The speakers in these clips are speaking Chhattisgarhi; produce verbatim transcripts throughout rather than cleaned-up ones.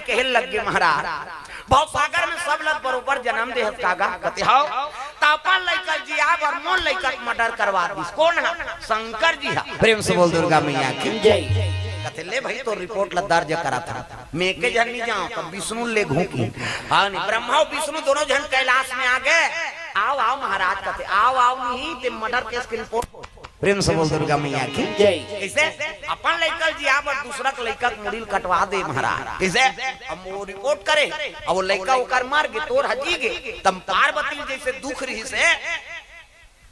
कहे लग गे महाराज, भवसागर में सब लग बरोबर जन्म देहत का गा? कथे हव। त अपन लइका ल जियाए बर मोर लइका के मर्डर करवा दिस। कोन ह? शंकर जी ह। प्रेम से बोल दुर्गा मैया की जय। कथे ले भाई, तोर रिपोर्ट ल दर्ज कराथंव। मैं एके झन नइ जांव, त विष्णु ल लेगहूं कि। हां, नहीं, ब्रह्मा अउ विष्णु दोनों झन कैलाश में आ गे। आव, आव महाराज, कथे, आव, आव नहीं, ते मर्डर केस के रिपोर्ट। प्रेम से बोल दुर्गा मैया की जय। कइसे? अपन लइका ल जियाए बर दूसरा के लइका के मुड़ी ल कटवा दे महाराज। कइसे? अब वो रिपोर्ट करे, अब वो लइका ओकर मर गे, तोर ह जी गे, त पार्वती ल जइसे दुख रहिसे,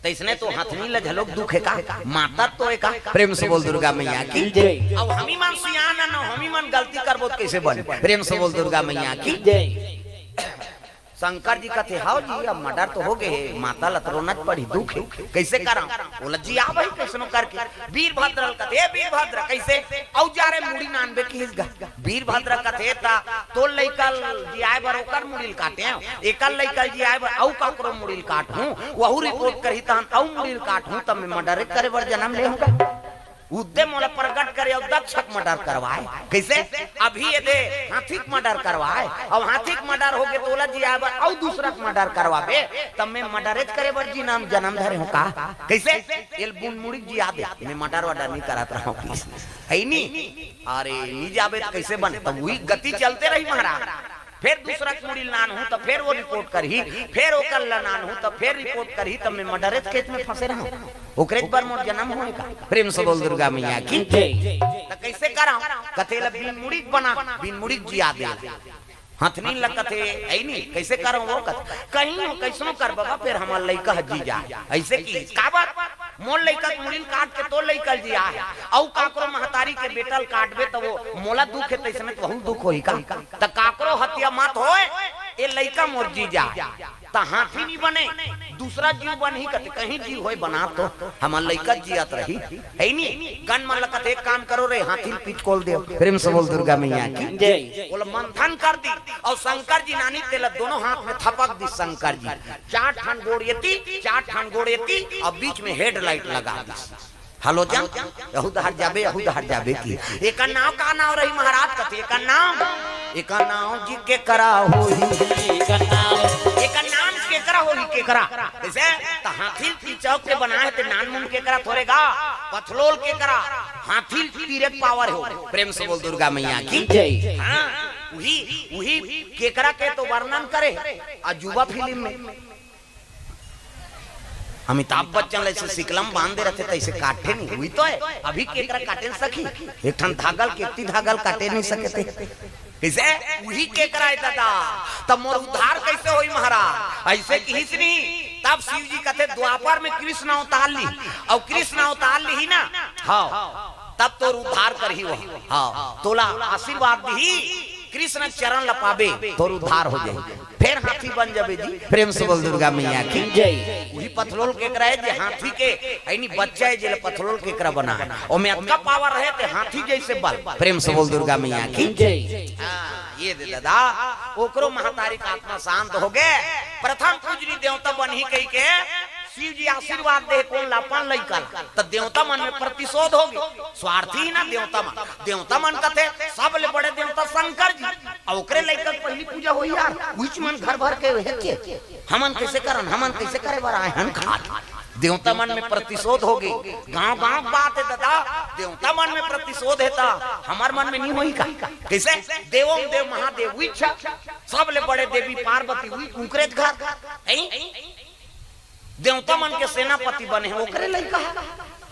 तइसने तो हथनी ल घलोक दुख हे का? माता तो हे का? प्रेम से बोल दुर्गा मैया की जय। अब हमी मन सियान अन, हमी मन गलती करबो त कइसे बने? प्रेम से बोल दुर्गा मैया की जय। शंकर जी कथे, हव जी, अब मर्डर तो हो गे हे, माता ल त रोना च पड़ही, दुख हे, कइसे करंव? ओला जियाबो ही कइसनो करके। वीरभद्र ल कथे, ए वीरभद्र, कइसे? अउ जा रे मुड़ी ल आनबे किहिस गा। वीरभद्र कथे, त तोर लइका ल जियाए बर ओकर मुड़ी ल काटेंव, एकर लइका ल जियाए बर अउ काकरो मुड़ी ल काटहूं, वहू रिपोर्ट करही तहन अउ मुड़ी ल काटहूं, त मैं मर्डर करे बर जनम ले हंव गा। उदे मोला प्रगट करे अउ दक्ष के मर्डर करवाए। कइसे? अभी ये दे हाथी के मर्डर करवाए, अब हाथी के मर्डर हो गे त ओला जियाए बर अउ दूसरा के मर्डर करवाबे, त मैं मर्डरेच करे बर जी नाम जनम धरे हंव का? कइसे? एला बुन मुड़ी ल जिया दे, मैं मर्डर वर्डर नइ करत रहंव किहिस। हइ नी? अरे, नइ जाबे त कइसे बने? त उही गति चलते रही महाराज। फेर दूसरा के मुड़ी ल लानहूं, त फेर वो रिपोर्ट करही, फेर ओकर ल लानहूं, त फेर रिपोर्ट करही, त मैं मर्डरेच केस में फंसे रहंव। ओकरेच बर मोर जनम होय का? प्रेम से बोल दुर्गा मैया की जय। त कइसे करंव? कथे ल बिन मुड़ी के बना, बिन मुड़ी के जिया दे। हथनी ल कथे, अइ नी, कइसे करंव वो कथे? कहीं हो, कइसनो कर बबा, फेर हमर लइका ह जी जाय। अइसे कि, काबर? मोर लइका के मुड़ी ल काट के तोर लइका ल जियाए हे, अउ काकरो महतारी के बेटा ल काटबे त वो मोला दुख हे, तइसने तोहू ल दुख होही का? त काकरो हत्या मत होय, ए लइका मोर जी जाय। त हाथी नइ बने, दूसरा जीव बनही कथे, कहीं जीव होय बना तो, हमर लइका जियत रही, हइ नी? गन मन ल कथे, एक काम करो रे, हाथी ल पिचकोल देव। प्रेम से बोल दुर्गा मैया की जय। ओला मंथन कर दिस, अउ शंकर जी नानी तेला दोनों हाथ में थपक दिस शंकर जी। चार ठन गोड़ एती, चार ठन गोड़ एती, अउ बीच में हेडलाइट लगा दिस। हलोजन, यहू डहर जाबे, यहू डहर जाबे कि। एकर नांव का नांव रही महाराज? कथे, एकर नांव, एकर नांव जी केकरा होही? एकर नांव, एकर नांव केकरा होही, केकरा? कइसे? त हाथी ल पिचौक के बनाए हे, ते नानमुन केकरा थोरे गा, पथलोल केकरा, हाथी ल तीरे के पावर हो। प्रेम से बोल दुर्गा मैया की जय। हां, उही, उही केकरा के तो वर्णन करे अजूबा फिल्म में। अमिताभ बच्चन ल अइसे सिकलम बांध दे रथे, तइसे काटे नहीं, उही तो हे। अभी केकरा काटे नइ सकही, एक ठन धागा ल, केकती धागा ल काटे नइ सकथे। कइसे? उही केकरा हे दादा। त मोर उद्धार कइसे होही महाराज? अइसे किहिस नहीं। तब शिव जी कथे, द्वापर में कृष्ण अवतार लिही, अउ कृष्ण अवतार लिही ना, हव, तब तोर उद्धार करही वो। हव, तोला आशीर्वाद दिही, कृष्ण चरण ल पाबे, तोर उद्धार हो जाही। फेर हाथी बन जाबे जी। प्रेम से बोल दुर्गा मैया की जय। उही पथलोल केकरा हे जे हाथी के, हइ नी, बच्चा हे, जेला पथलोल केकरा बनाए हे। ओमे अतका पावर रहे ते हाथी जइसे बल। प्रेम से बोल दुर्गा मैया की जय। हां, ये दे दादा, ओकरो महतारी के आत्मा शांत हो गे। प्रथम पूजनी देवता बनही कहिके शिव जी आशीर्वाद दे कोन ल? अपन लइका ल। त देवता मन में प्रतिशोध हो गे। स्वार्थी ना देवता मन। देवता मन कथे, सबले बड़े देवता शंकर जी। अउ ओकरे लइका के पहिली पूजा होही यार। उहीच मन घर भर के हे के। हमन कइसे करन, हमन कइसे करे बर आए हन खात। देवता मन में प्रतिशोध हो गे। गांव-गांव के बात हे दादा। देवता मन में प्रतिशोध हे त हमर मन में नइ होही का? कइसे? देवों देव महादेव उहीच ह। सबले बड़े देवी पार्वती उही, उंकरेच घर। हैं? देवता मन के सेनापति बने हे, ओकरे लइका हे।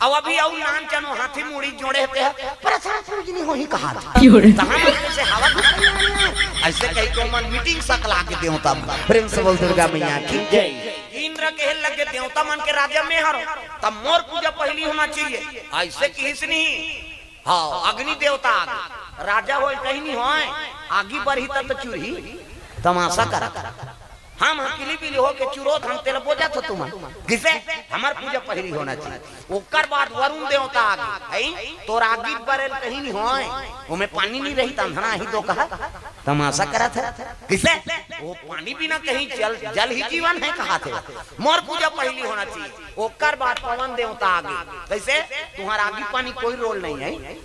अउ अभी अउ नान चनो हाथी मुड़ी जोड़े हे ते ह, प्रथम पूजनी होही कहात हे। तहां मन कइसे हवा खात हे? अइसे कहिके ओमन मीटिंग सकला के देवता मन। प्रेम से बोल दुर्गा मैया की जय। इंद्र कहे लगे, देवता मन के राजा मैं हरंव, त मोर पूजा पहिली होना चाहिए। अइसे किहिस नहीं। हव, अग्नि देवता आगे। राजा होय कहीं नहीं होय, आगी बरही तब तो चुरही। तमाशा करत। हम हकीली बिली होके चुरोत, हम तेला बोजत हो तुमन। कइसे? हमर पूजा पहिली होना चाहिए। ओकर बाद वरुण देवता आगे, हैं? तोर आगी बरे ल कहीं नहीं होय, ओमे पानी नहीं रही, त अंधना ही दो कहा। तमाशा करत हे। कइसे? वो पानी बिना कहीं जल, जल ही जीवन हे कहाथे। मोर पूजा पहिली होना चाहिए। ओकर बाद पवन देवता आगे। कइसे? तुंहर आगी पानी कोई रोल नहीं हे।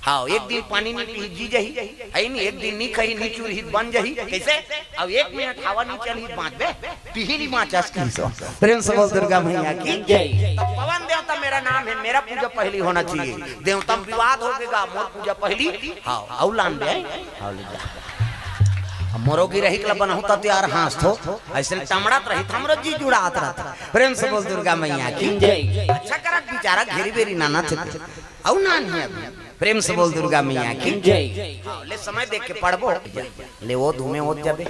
हाँ, एक दिन पानी नहीं पीही जी जही, है नहीं, एक दिन नहीं खाही नहीं चूरही बन जही। कैसे? अब एक मिनट हवा नहीं चलही बाँचबे, पीही नहीं बाँचस कहिस। प्रेम से बोल दुर्गा मैया की जय। पवन देवता मेरा नाम है, मेरा पूजा पहली होना चाहिए। देवता में विवाद हो गया, मोर पूजा पहली। हाँ, अउ लान दे। हाँ, ले जा। अब मोरो गिरही के ला बनहूँ त यार हाँस थो, ऐसे टमड़त रही त हमरो जी जुड़ात रहत। प्रेम से बोल दुर्गा मैया की जय। अच्छा करत बिचारा घेरी बेरी नाना थे, अउ नान ही अभी। प्रेम से बोल दुर्गा मैया की जय। हाँ, ले समय देख के पढ़बो। ले वो धूमे होत जाबे।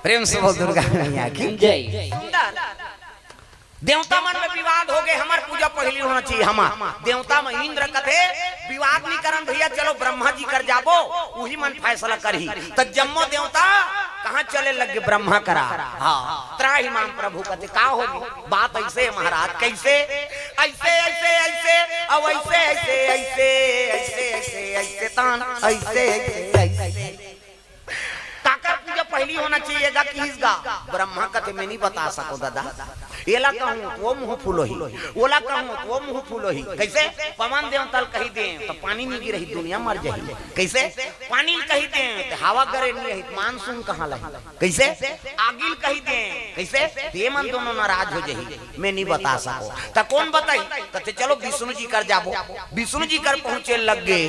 प्रेम से बोल दुर्गा मैया की जय। सुंदर। देवता मन में विवाद हो गए, हमार पूजा पहली होना चाहिए। हमार देवता में इंद्र कथे, विवाद नहीं करन भैया, चलो ब्रह्मा जी कर जाबो, उही मन फैसला करही। त जम्मो देवता कहाँ चले लग गे? ब्रह्मा करा। हाँ, त्राहि माम प्रभु कथे, का हो गए? बात ऐसे है महाराज, कैसे? ऐसे, ऐसे, ऐसे, अब ऐसे, ऐसे, ऐसे, ऐसे, ऐसे, ऐसे, तान, ऐसे, ऐसे, ऐसे। काकर पूजा पहली होना चाहिए गा, किस गा? ब्रह्मा कथे, मैं नहीं बता सको दादा। एला कहूँ त वो मुँह फूलोही, ओला कहूँ त वो मुँह फूलोही। कैसे? पवन देवता ल कही दे त पानी नहीं गिरही, दुनिया मर जाही। कैसे? पानी ल कही दे त हवा गरे नहीं रही, मानसून कहाँ लही? कैसे? आगी ल कही दे। कैसे? ते मन दोनों नाराज हो जाही। मैं नहीं बता सको। त कौन बताही? कथे चलो विष्णु जी कर जाबो। विष्णु जी कर पहुँचे लग गे।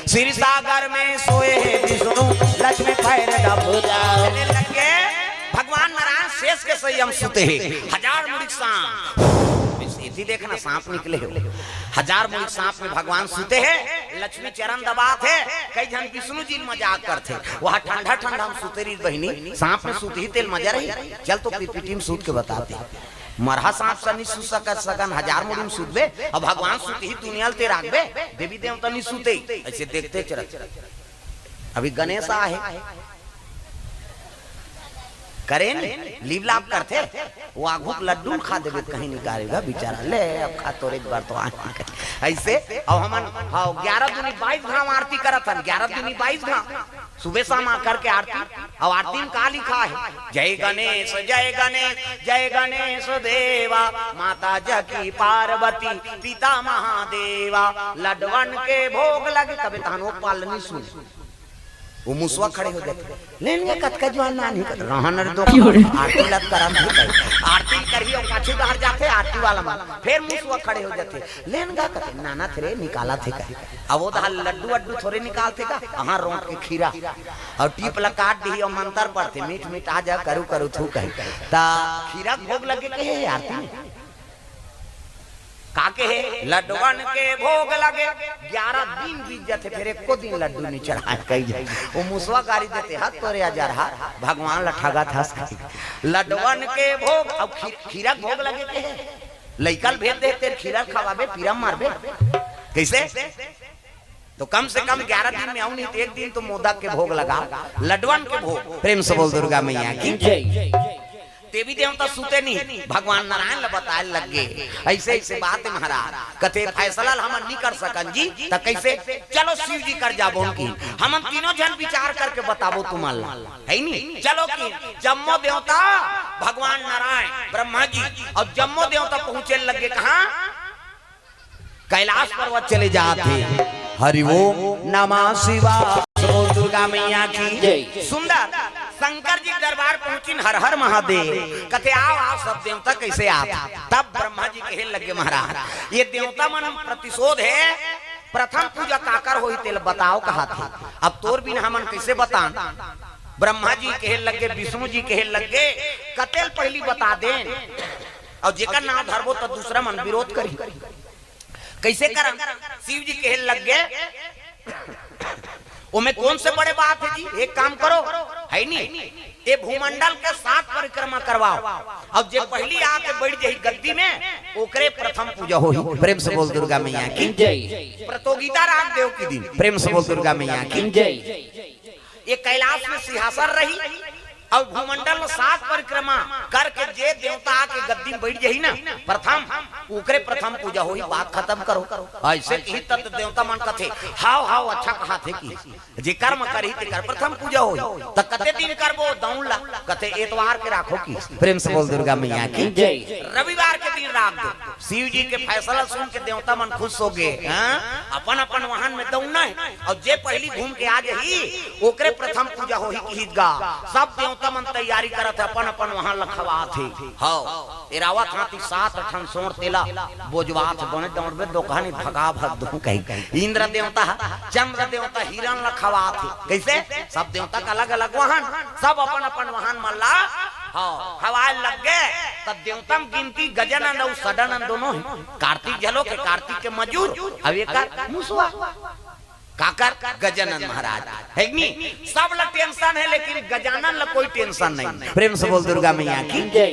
क्षीर सागर में सोए हैं विष्णु, लक्ष्मी पैर दबोला। चले लग गे। भगवान नारायण शेष के संयम सुते हैं, हजार मुड़ी के सांप। इति देखना, सांप निकले हो। हजार मुड़ी के सांप में भगवान सुते हैं, लक्ष्मी चरण दबात है। कई झन विष्णु जी मजाक करथे, वहाँ ठंडा ठंडा हम सुते रही बहिनी, सांप में सुतही तेल मजा रही। चल तो पीपीटी में सूत के बताते। मरहा सांप सा नहीं सुत सकत सगन, हजार मुड़ी में सुतबे, अब भगवान सुतही दुनिया ल ते राखबे, देवी देवता नहीं सुते, ऐसे देखते चरत। अभी गणेश आहे, करे नहीं, लीव लाभ करथे, वो आघू के लड्डू ल खा देबे त कहीं निकालेगा बेचारा, ले अब खा तोरे एक बार तो आए। ऐसे अब हमन, हाँ, ग्यारह दूनी बाईस घाव आरती करत हन, ग्यारह दूनी बाईस घाव। सुबह शाम आकर के आरती, अउ आरती में का लिखा है? जय गणेश, जय गणेश, जय गणेश देवा, माता जकी पार्वती, पिता महादेवा, लडवन के भोग लगे। कबे तहन वो पालनी सुन, वो मुसवा खड़े हो जाथे, लेन गे कतका जुआर नान ही कर, रहन रे दो, आरती लत करम भी कर, आरती करही अउ पाछू डहर जाथे आरती वाला मन, फेर मुसवा खड़े हो जाथे, लेन गा कथे, नाना थे रे, निकाला थे का। अब वो दहा लड्डू वड्डू थोरे निकालथे का, अहाँ रोंट के खीरा। अउ टीप ला काट दिही अउ मंतर पढ़थे, मीठ मीठ आ जा, करू करू थू कही। त खीरा के भोग लगे के हे आरती में? का के हे? लड्डवन के भोग लगे, ग्यारह दिन बीत जाथे, फेर एको दिन लड्डू नहीं चढ़ाए कही जाए। वो मुसवा गारी देथे, हत तोरे अजरहा, भगवान ला ठगत हस कही। लड्डवन के भोग, अब खी-, खीरा के भोग लगे के हे? लइका ल भेज दे, तेर खीरा खवाबे, पीरा मारबे। कैसे? तो कम से कम ग्यारह दिन में आऊ नहीं तो एक दिन तो मोदक के भोग लगा, लड्डवन के भोग। प्रेम से बोल दुर्गा मैया की जय। देवी देवता सुते नहीं, भगवान नारायण ल बताए लग गे, ऐसे ऐसे बात है महाराज। कथे फैसला ल हमन नहीं कर सकन जी, त कैसे? चलो शिव जी कर जाबो उनकी, हमन तीनों झन विचार करके बताबो तुमन ला, है नी? चलो कि जम्मो देवता, भगवान नारायण, ब्रह्मा जी और जम्मो देवता पहुंचे लग गे कहाँ? कैलाश पर्वत चले जात हे। हरि ओम नमः शिवाय। बोल दुर्गा मैया की जय। सुंदर शंकर जी के दरबार पहुंचिन, हर हर महादेव। कथे, "आओ, आओ, सब देवता कैसे आप?" तब ब्रह्मा जी कहे लगे, "महाराज, ये देवता मन प्रतिशोध है, प्रथम पूजा काकर होही, तेल बताओ," कहा थे। "अब तोर बिन हमन कैसे बतान?" ब्रह्मा जी कहे लगे, विष्णु जी कहे लगे, "कतेल पहली बता देन, और जेकर नाम धरबो तो दूसरा मन विरोध करी।" कैसे करम? शिव जी कहे लग गे, "ओमे कौन से बड़े बात है जी, एक काम करो, है नी, ये भूमंडल के सात परिक्रमा करवाओ, और जे पहली आके बैठ जाही गद्दी में, ओकरे प्रथम पूजा होही।" प्रेम से बोल दुर्गा मैया की जय। प्रतियोगिता राख देव की दिन। प्रेम से बोल दुर्गा मैया की जय। ये कैलाश में सिंहासन रही, अउ भूमंडल म सात परिक्रमा करके जे देवता आके गद्दी म बइठ जाही ना प्रथम, ओकरे प्रथम पूजा होही। बात खतम करो। अइसे किहिस त देवता मन कथे, "हाव हाव, अच्छा कहाथे" किहिस। जे कर्म करही तेकर प्रथम पूजा होही। त कते दिन करबो दऊन ला? कथे, "एतवार के राखो" किहिस। प्रेम से बोल दुर्गा मैया की जय। रविवार के दिन राख दो। शिव जी के फैसला सुन के देवता मन खुश हो गे। हाँ? अपन अपन वाहन में दऊना हे अउ जे पहिली घूम के आ जाही ओकरे प्रथम पूजा होही किहिस गा। सब देवता मन तैयारी करत हे, अपन अपन वाहन ल खवात हे। हव, एरावत हाथी सात ठन सोंड़ तेला बोजवात हे, बने दौड़बे दोकहा नइ भगा भग दूं कहिके। इंद्र देवता ह, चंद्र देवता हिरण ल खवात हे। कइसे? सब देवता के अलग अलग वाहन, सब अपन अपन वाहन मन ला, हव, खवाय लग गे। त देवता म गिनती गजानन अउ सदानंद दोनों हे। कार्तिक झलो के, कार्तिक के मजूर, अउ एकर मुसवा। काकर? गजानन महाराज। हे कि नहीं? सब ला टेंशन हे, लेकिन गजानन ला कोई टेंशन नहीं। प्रेम से बोल दुर्गा मैया की जय।